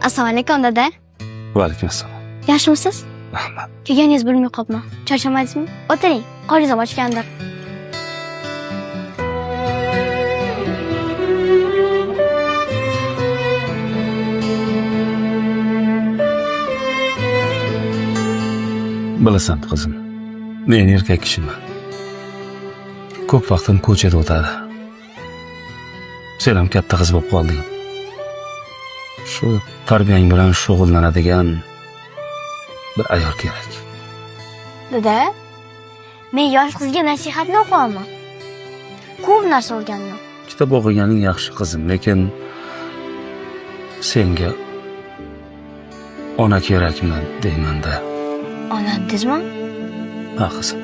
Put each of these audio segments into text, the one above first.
Assalomu alaykum, dada. Va alaykum assalom. Yaxshimisiz? Rahmat. Kelganingizni bilmay qolibman. Charchamadingizmi? O'tiring, qoringiz ham ochgandir. Bilasan, qizim, men erkak kishiman. Ko'p vaqtim ko'chada o'tadi. Sen ham katta qiz bo'lib qolding. Shu tarbiyang bilan shug'ullanadigan bir ayol kerak. Dada, men yosh qizga nasihatni o'qiyapman. Ko'p narsa o'rgandim. Kitob o'qiganing yaxshi, qizim, lekin senga ona kerakmi deyman-da. Ona dedingizmi? Ha, qizim.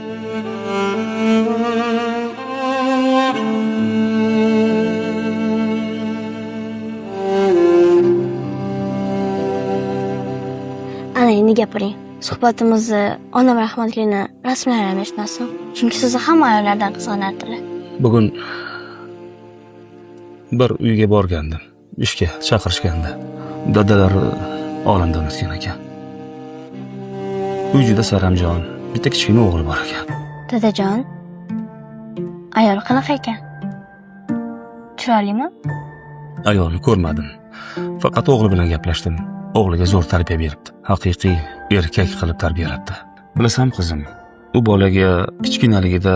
Ana endi gapiring. Suhbatimizni onam rahmatlini rasmlari ham eshitmasin. Chunki sizni hamma ayollardan qizg'anardilar. Bugun bir uyga borgandim. Ishga chaqirishganda. Dadalari olamdan o'tgan ekan. Uy juda saramjon, bitta kichkina o'g'li bor ekan. Dadajon, ayol qanaqa ekan? Chiroylimi? Ayolni ko'rmadim. Faqat o'g'li bilan gaplashdim. O'g'liga zo'r tarbiya beribdi. Haqiqiy erkak qilib tarbiyalabdi. Bilasan, qizim, u bolaga kichkinaligida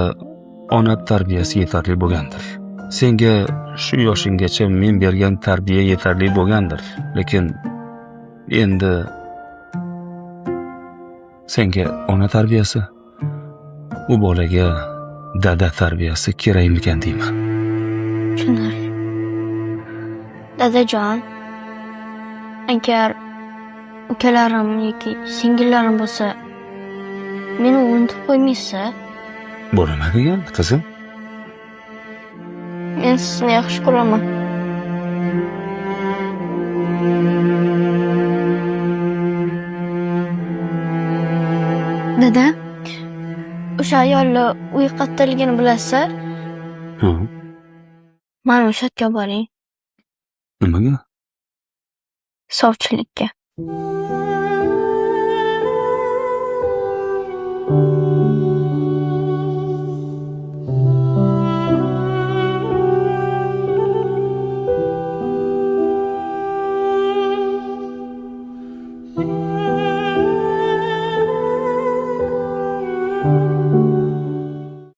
ona tarbiyasi yetarli bo'lgandir. Senga shu yoshinggacha men bergan tarbiya yetarli bo'lgandir. Lekin endi senga ona tarbiyasi, u bolaga dada tarbiyasi kerakmikan deyman. Tushunarli. Dadajon, agar ukalarim yoki singillarim bo'lsa, meni unutib qo'ymaysiz? Bo'laman degan, qizim. Men sizni yaxshi ko'raman. Dada, o'sha ayolni uyi qayerdaligini bilasiz? Ha, Mani o'sha yerga boring. nimaga? Sovchilikka.